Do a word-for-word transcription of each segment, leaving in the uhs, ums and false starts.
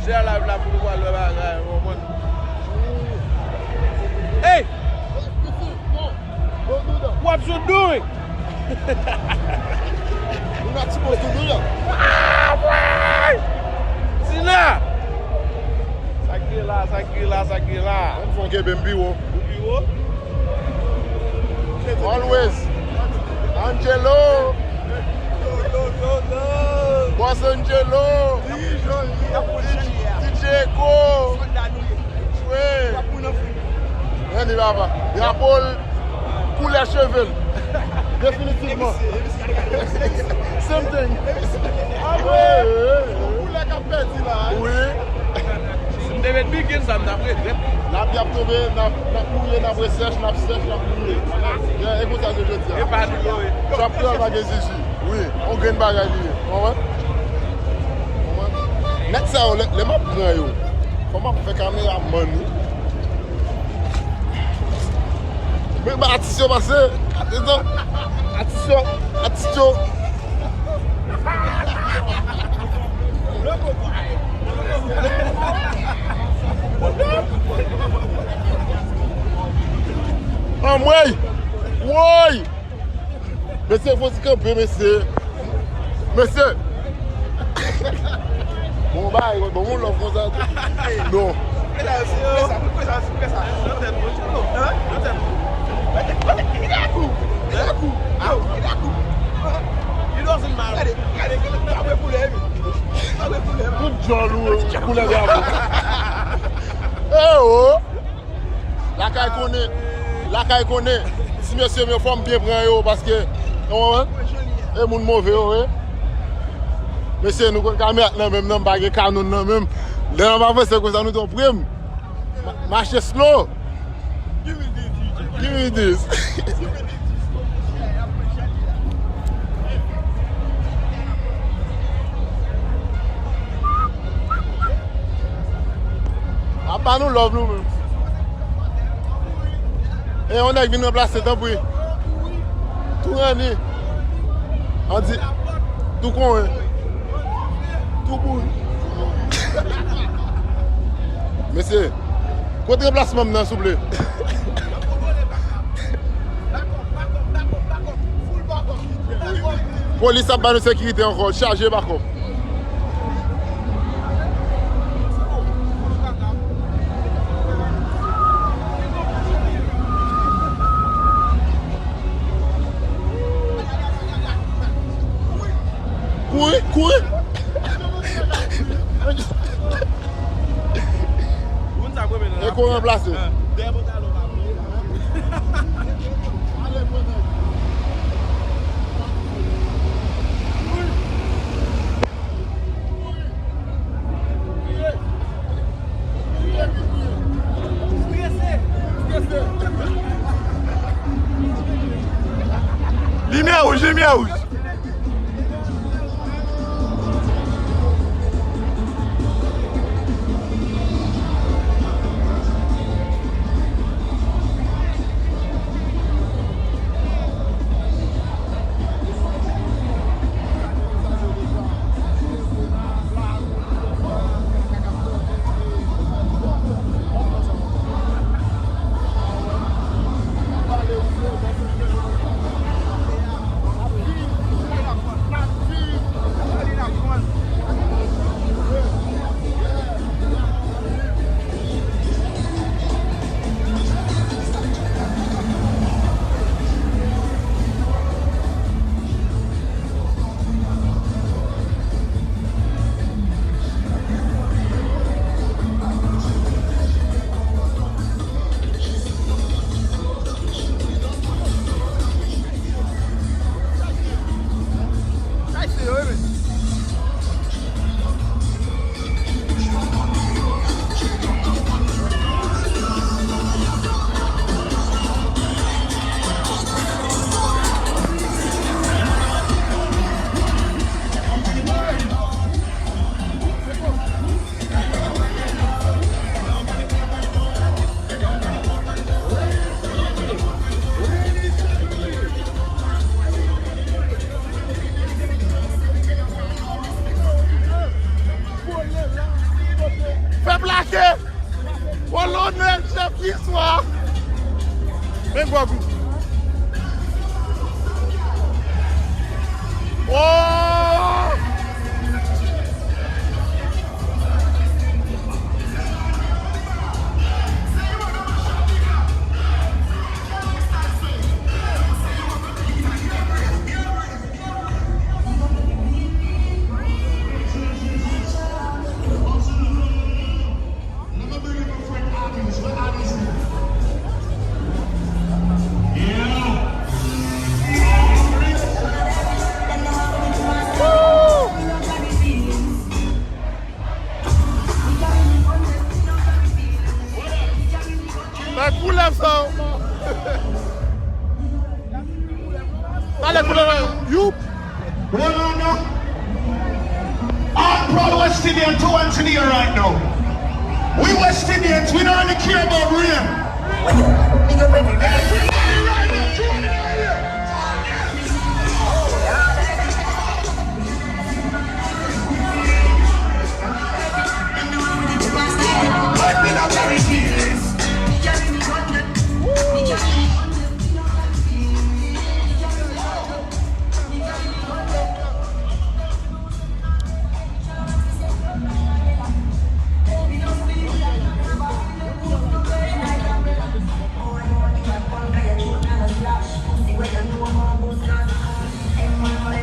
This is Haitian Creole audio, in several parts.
Share live la pou nou pral wè bagay, w konprann? Hey! What you doing? You're not supposed to do that. Ah, boy! Tina! Sa k gen la, sa k gen la, sa k gen la. Ann fè yon kenbe m pi wo. Ou pi wo? Always. Angelo. Boss Angelo. D J Ego. Wi. Anni papa. Drapo l, koulè cheve l. Definitivman. Same thing. Wi, wi, wi. Koulè k ap pèdi la. Wi. Si m te met bikini sa, m t ap regrèt. Lapli ap tonbe, n ap, n ap mouye, n ap resèch, n ap sèch, n ap mouye. Yeah, e konsa ke jodi a. E pa nou yo ye. Trap kreyòl pa gen zizi. Wi, yon grenn bagay li ye. Konprann? Konprann? Nèg sa yo, lè, lè m ap pran yo, kòman m ap fè kameramann wi? Men ba atis yo pase. Atis yo. Atis yo. Atis yo. Anmwey! Woy! Mesye, fò ti kanpe, mesye. Mesye! Bon, bay, bon, yon lòf konsa. Non. Tout djòl ou, koulè drapo. E o! Lakay konnen, lakay konnen. Ti mesye m yo, fò m byen pran yo, paske, ou konprann? E moun move yo ye. Mesye, nou konn kamera nan men m nan, m pa gen kanon nan men m. Lè n ap avanse konsa, nou t ap pre m. Ma-, mache slow. Give me this. Ap ba nou love nou menm. E yon nèg vin ranplase, tanpri. Tou ranni. An di, tou konyen. Tou bouri. Mesye, kote ranplasman m nan, souple? Polis ap ba nou sekirite ankò, chaje bakòp. Kouri, kouri! Eko ranplase. Limyè wouj, limyè wouj. Swa. Men gwo kou. Oh! Nan koulèv sa yo. Talè koulèv la. Youp. Hold on now. All proud West Indian, two hands in the air right now. We West Indians, we don't really care about rain. Everybody right now, two hands in the air.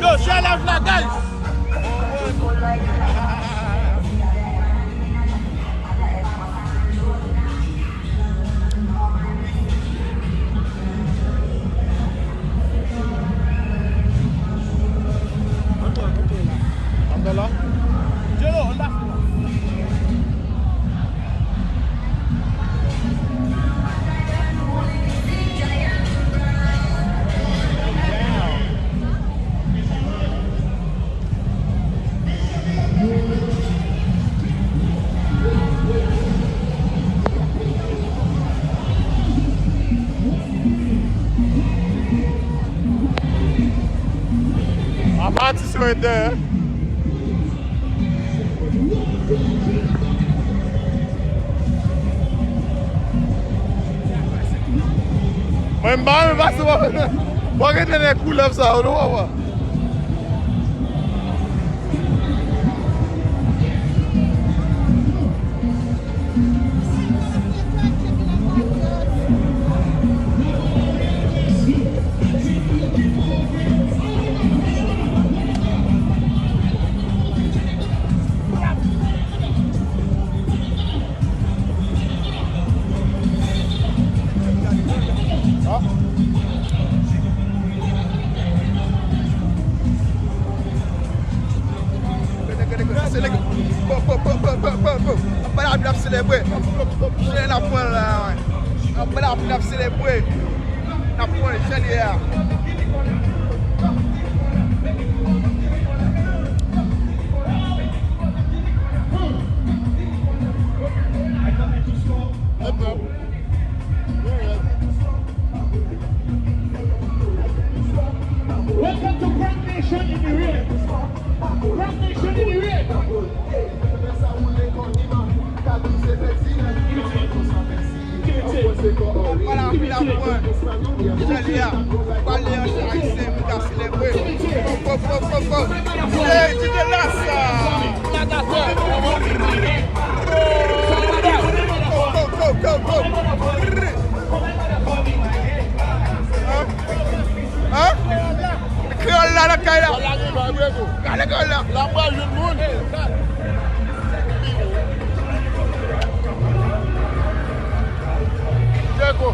Yo, share live la, guys. Apa atis yo ret dèyè? Mwen m pa renmen pase w ap rete nan koulèv sa yo non papa. Anba lapli n ap selebre. Anba lapli n ap selebre. N ap pran jan li ye a. Welcome to Crack Nation in the red. Crack Nation in the red. Anba lapli n ap pran jan li ye a. Pale ansanm avèk se mwen k ap selebre. Go, go, go, go, go. Hey, Didela sa. Go, go, go, go, go. Hein? Hein? Kreyòl la nan kay la. Gade kreyòl la. Diego.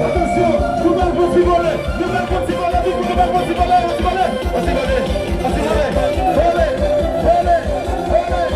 Atansyon, nou pral pran ti vòlè, nou pral pran ti vòlè, nou pral pran ti vòlè, yon ti vòlè, yon ti vòlè, yon ti vòlè, vòlè, vòlè, vòlè, vòlè, vòlè, vòlè.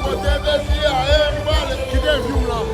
Kote Dezi a, e, m prale. Kite view m lan.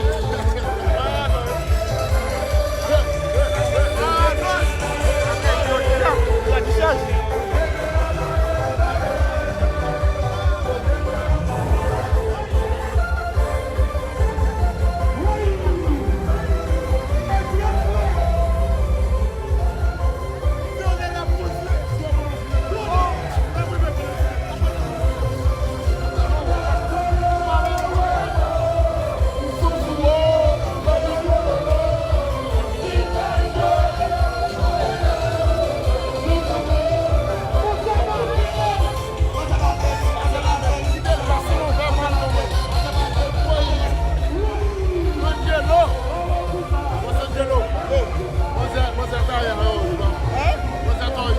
Manzè, manzè tayè, manzè tayè.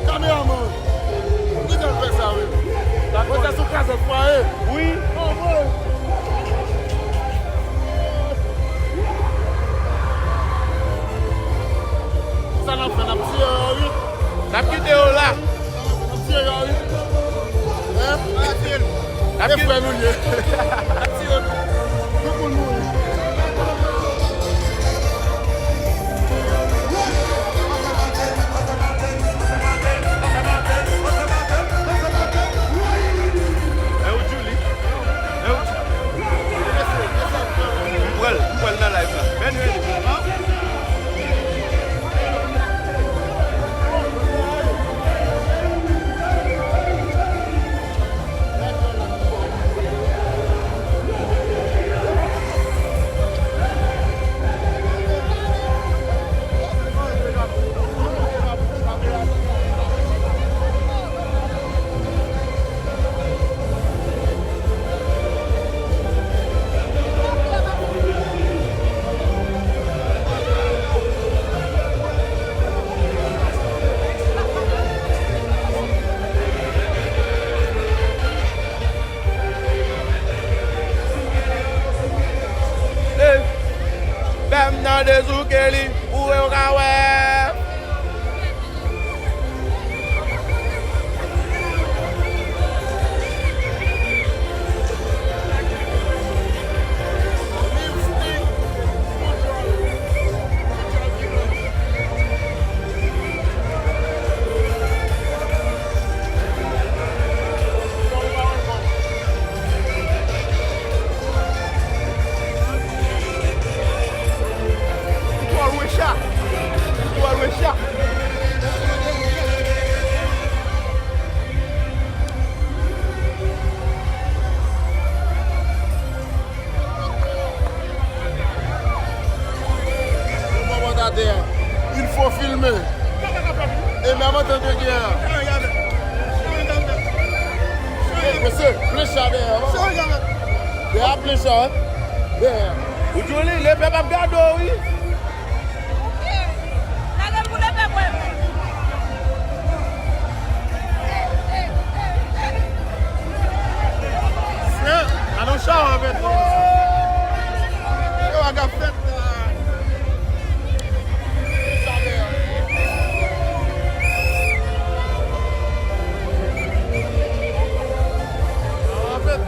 Kameraman. Ou gentan fè sa, wi. Dakò. Mwen se sou kazèk fwaye. Wi. Oh, mwen. Sa n ap fè, n ap tiye yo, wi. N ap kite yo la. N ap tiye yo, wi. Hein? N ap tiye nou. N ap kite frè nou ye. N ap tiye nou. Tout moun mouri. M pral, m pral nan live la. Vini, vini. Fè m nan dezouke li pou w ka wè. Ou twò lwen cha. Ou twò lwen cha. Yon bon bon atè a. Il faut filmer. Et même en temps de guerre. Mesye, plen cha dèyè, wi. Dèyè plen cha, wi. Dèyè. Ou joli, lepèp ap gade w, wi. Lage l pou lepèp wè. Frè, a nan chawa, frè. Chawa k ap fèt la. Chawa fèt.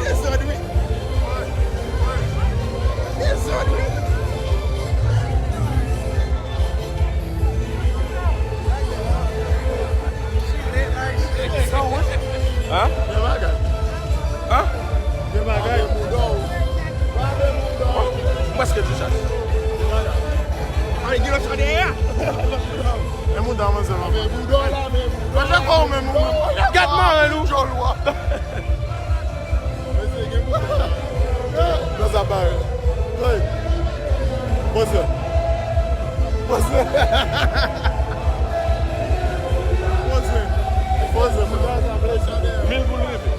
Dezòd, wi. Dezòd, wi. Hein? Gen bagay. Hein? Gen bagay. M prèske di sa. Ay, gen lòt sa dèyè a. E mouda, manzè, la. Manzè, kò ou menm, ou menm. Gad marenn ou. Djòl wa. Nan sa parèy. Hey. Poze. Poze. Poze. Poze, mouda. Mil goud rive.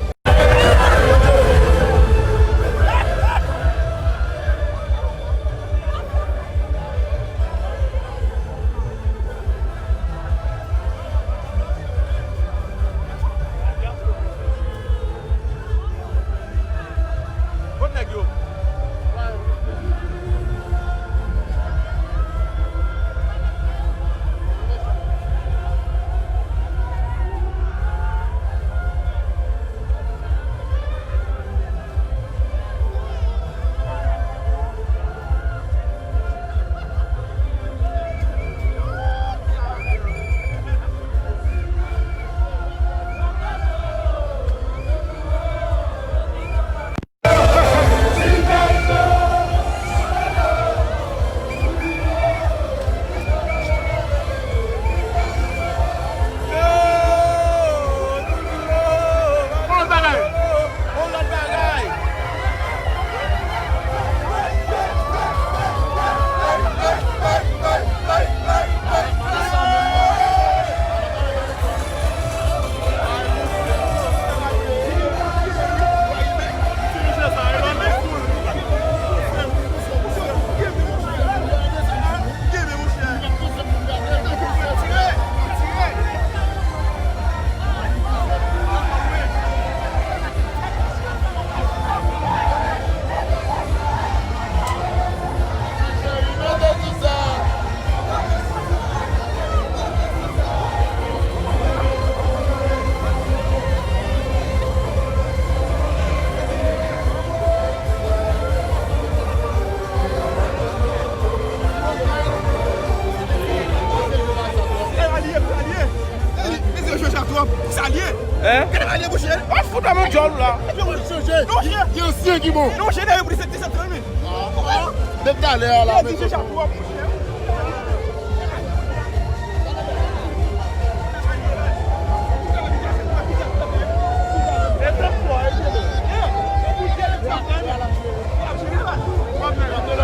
Hein? Gade malye mouche. Ou fout a mwen djòl la. Epi ou chanje. Non, chè. Gen ansyen ki bon. Non, chè, dèyè pou li se ti sèt mil. Ah, ah. Depi talè a la, men.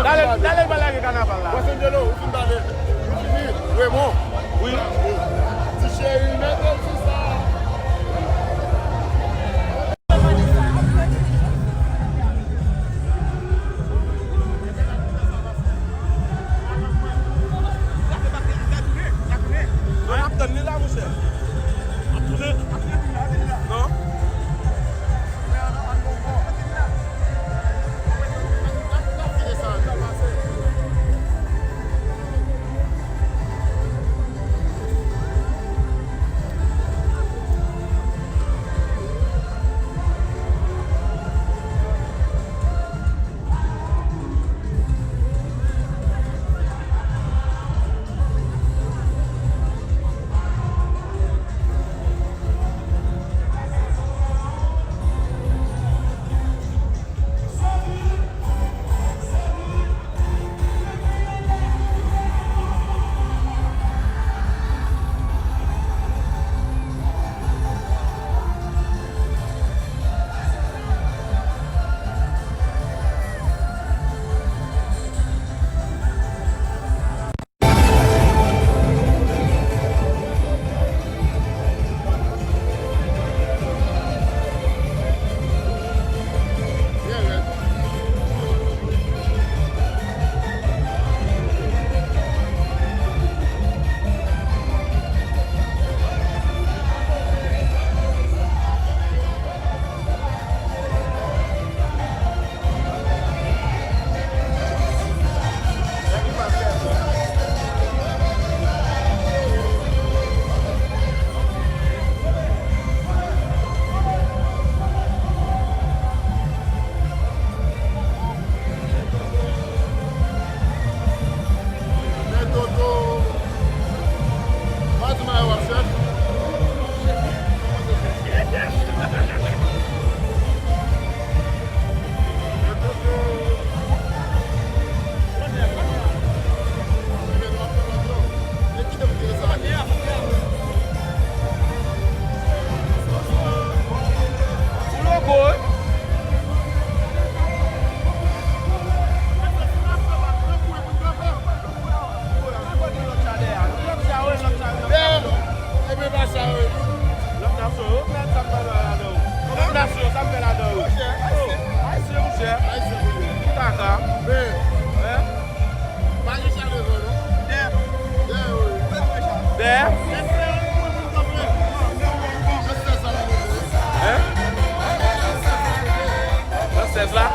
Dale, dale, pa lage kanaval la. Mwen se Angelo, ou fin pale. Ou fini. Raymond. Wi. Ti cheri, mete l sou sa. Non, y ap tann li la, monchè. Ap tounen. Non. Men Toto, pa di mayo w ap chèch. Ebyen, pa sa yo ye tou. Lòt nasyon yo, men sa m fè ladan yo. Lòt nasyon, sa m fè ladan yo. Ayisyen, ayisyen, monchè. Ayisyen, monchè. Kaka. Men, pa gen chalè non. Dè. Dè, wi. Dè. Hein? Nan sèz la?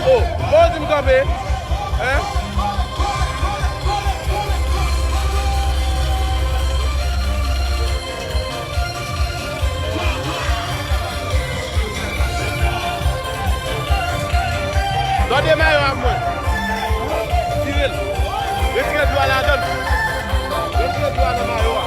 Oh, bon, di m kanpe. Hein? Gade mayo a mwen. Tire l. Retire dlo a ladan l. Retire dlo a nan mayo a.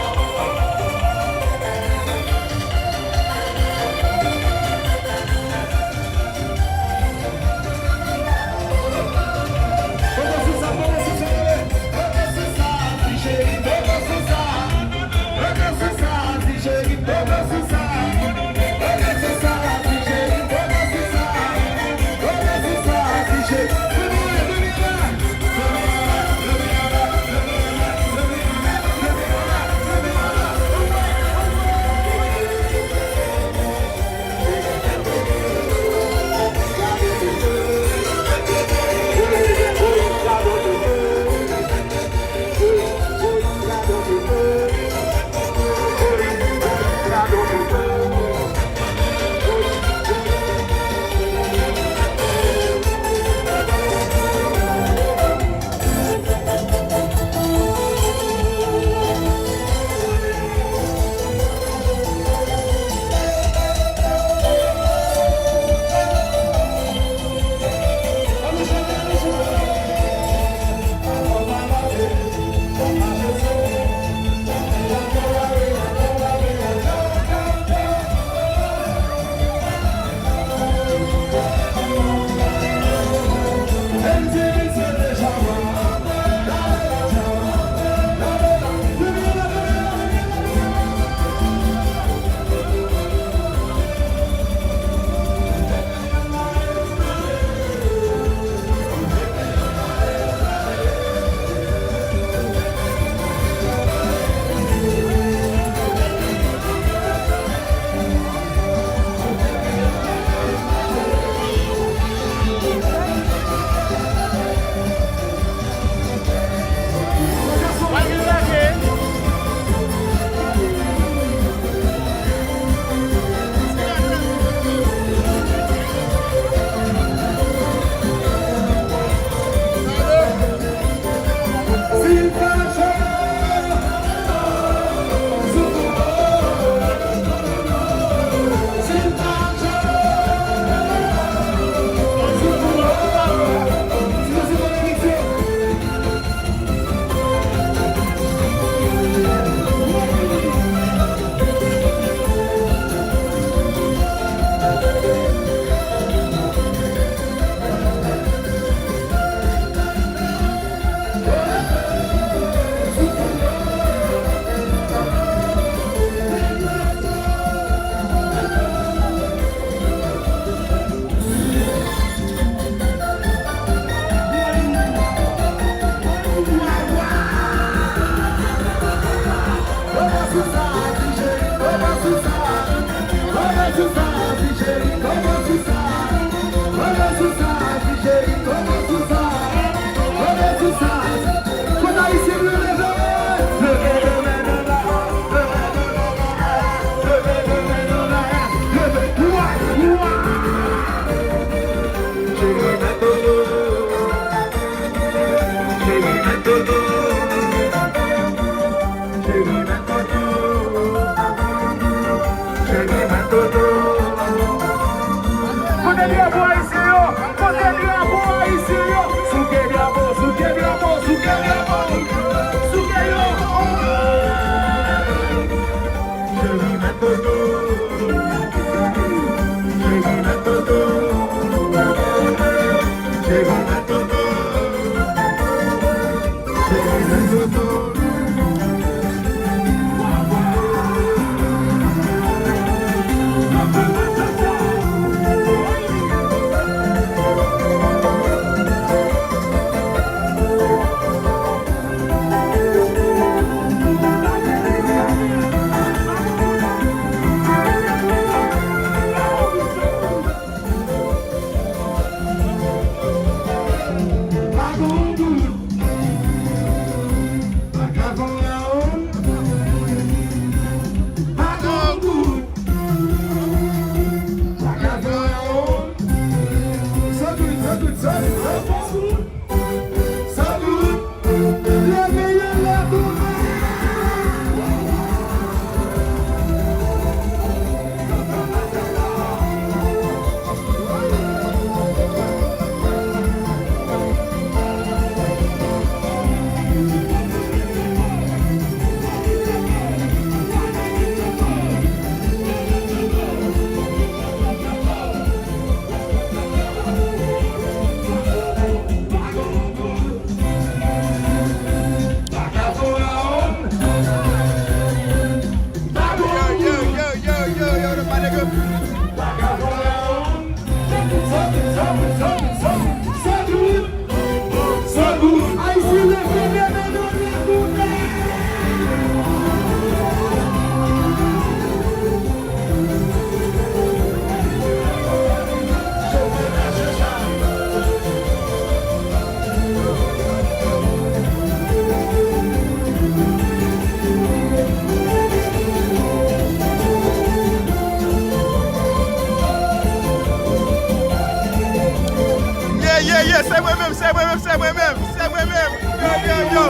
Yeah, yeah, yeah, se mwen menm, se mwen menm, se mwen menm, se mwen menm. Yo, yo, yo.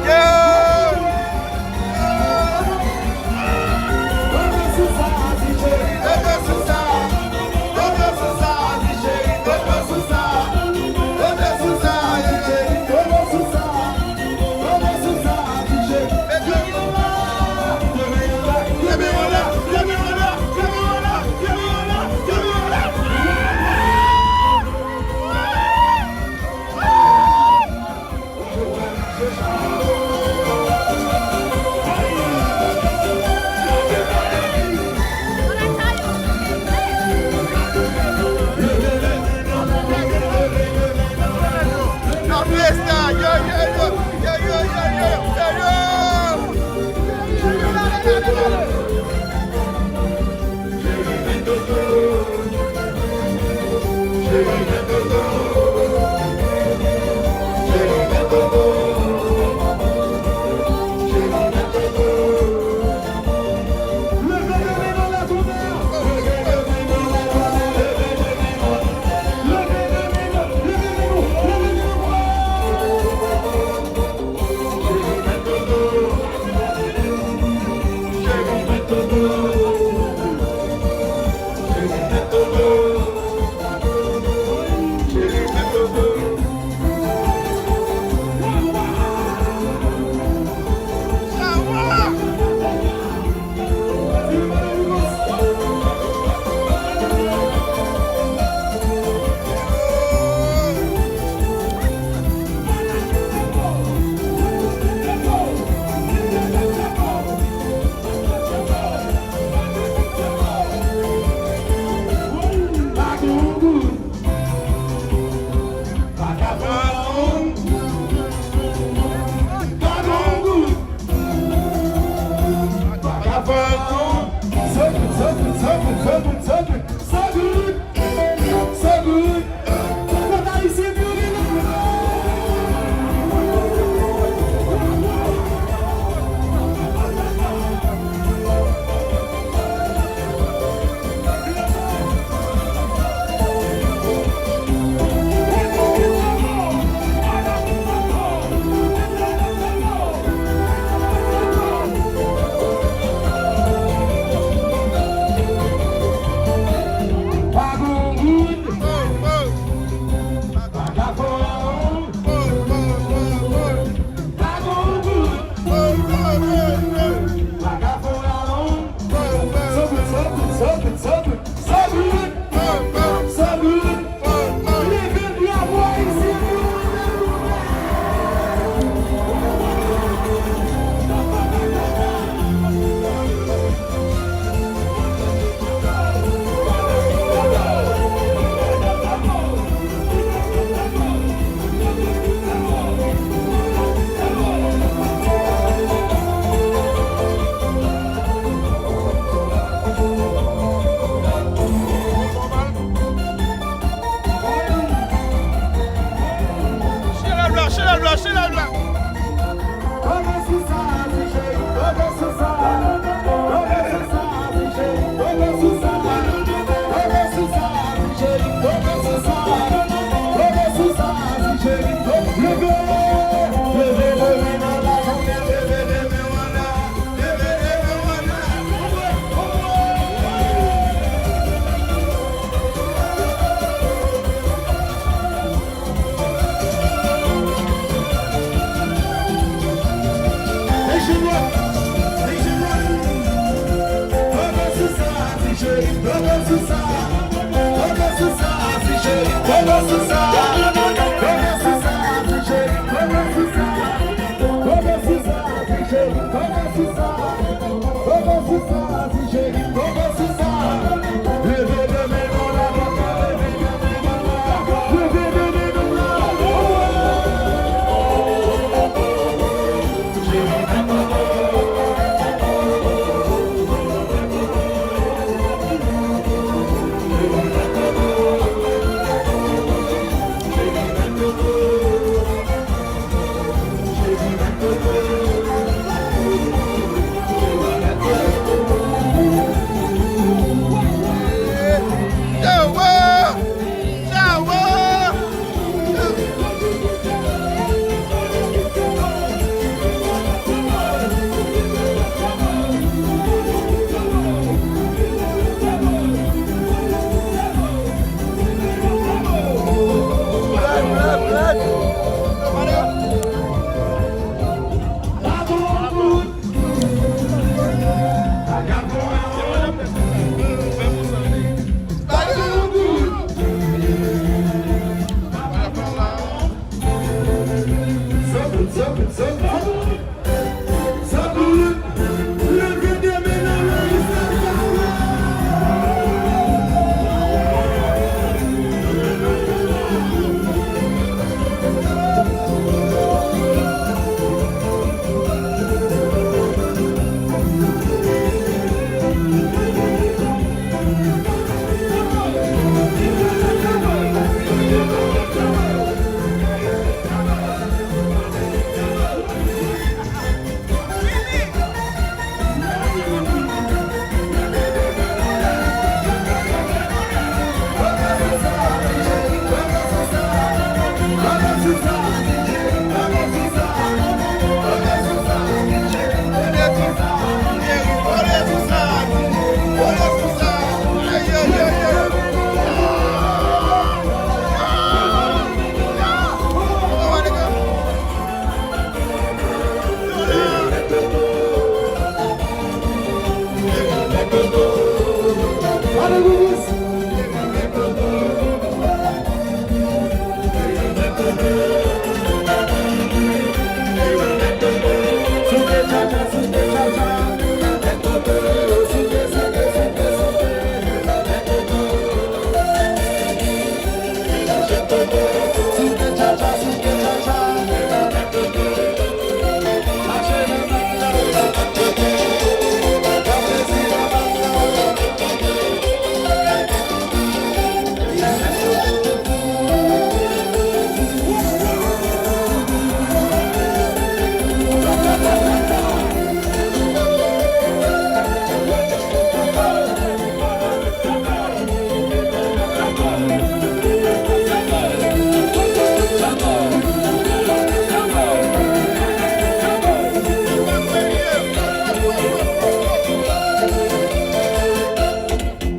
Yo.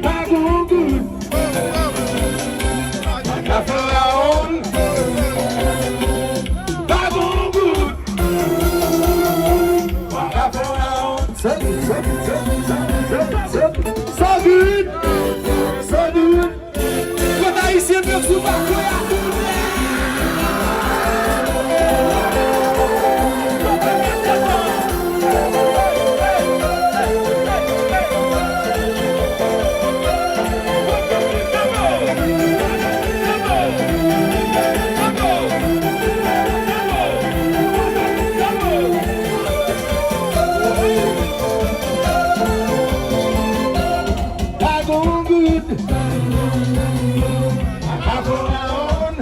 Pa gon goud. Pa ka fè rawonn. Pa gon goud. Pa ka fè rawonn. Sa good. Sa good. Kot ayisyen m yo, si w pa kwè a, tounen! Pa gon goud. Pa ka fè rawonn.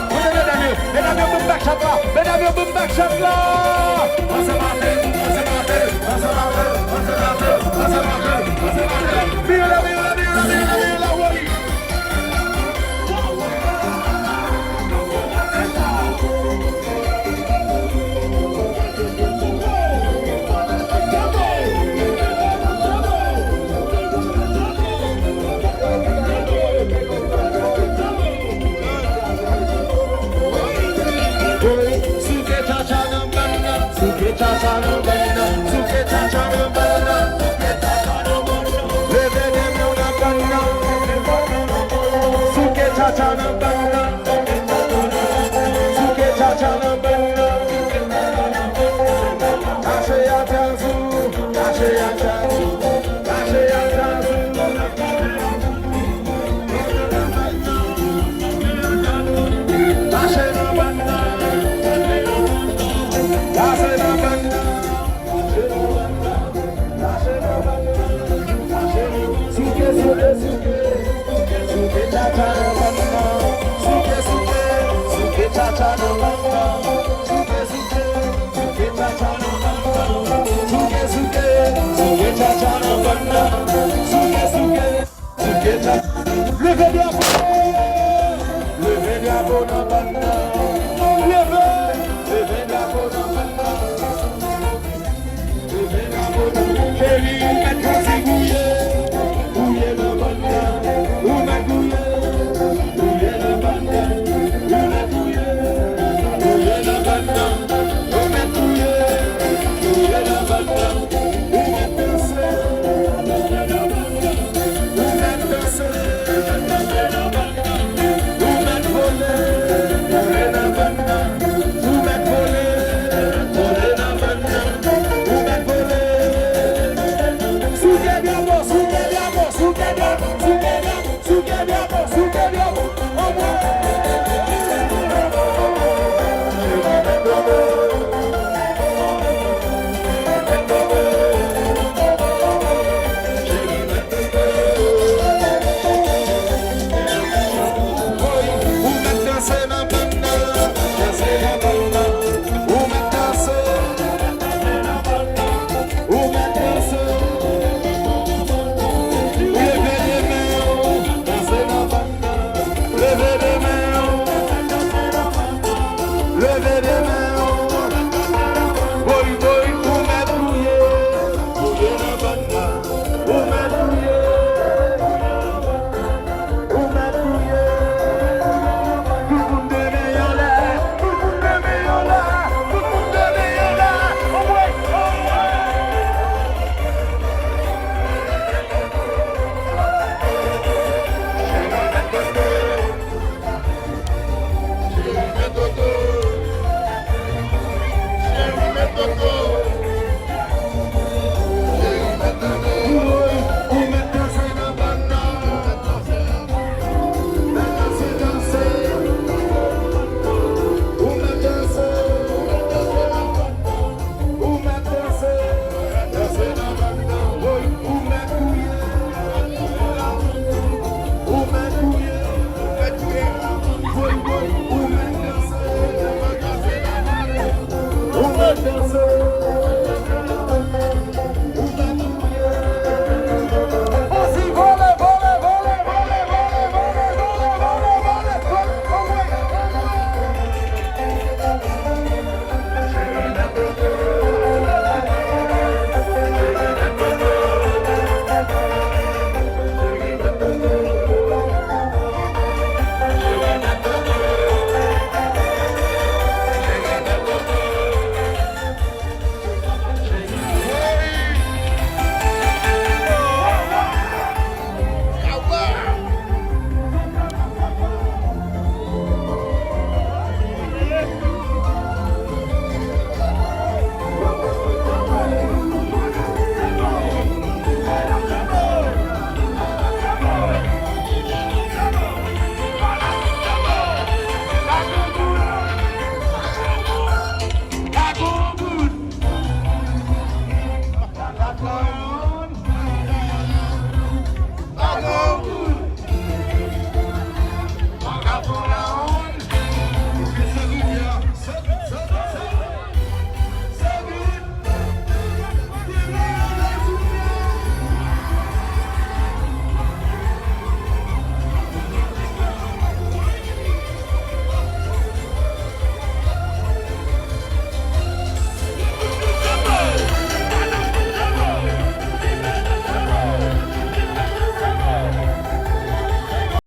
Kote medam yo? Medam yo, boom back shot la. Medam yo, boom back shot la. Ansanm avè, ansanm avè, ansanm avè, ansanm avè, ansanm avè, ansanm avè. Vire la, vire la, vire la, vire la, vire la, woy. Souke cha cha nan bann nan, souke cha cha nan bann nan, souke cha cha nan bann nan. Leve de men w nan bann nan. Souke cha cha nan bann nan. Souke cha cha nan bann nan. Mache atè sou, mache atè sou, mache atè sou. Mache nan bann nan. Mache nan bann nan. Souke, souke, souke. Souke cha cha nan bann nan. Souke, souke, souke cha cha nan bann nan. Souke, souke, souke cha cha nan bann nan. Souke, souke, souke cha cha nan bann nan. Souke, souke. Leve drapo! Leve drapo nan bann nan. Leve! Leve drapo nan bann nan. Leve drapo nan bann nan. Cheri, ou mèt gouye, gouye nan bann nan. Ou mèt gouye, gouye nan bann nan. Ou mèt gouye, gouye nan bann nan. Ou mèt gouye, gouye nan bann nan. Ou mèt danse, ou mèt danse. Ou mèt vole, vole nan bann nan. Ou mèt vole, vole nan bann nan. Ou mèt vole. Souke drapo, souke drapo, souke drapo, souke drapo, souke drapo, souke drapo. Anmwe. Ou mèt danse nan bann nan, danse nan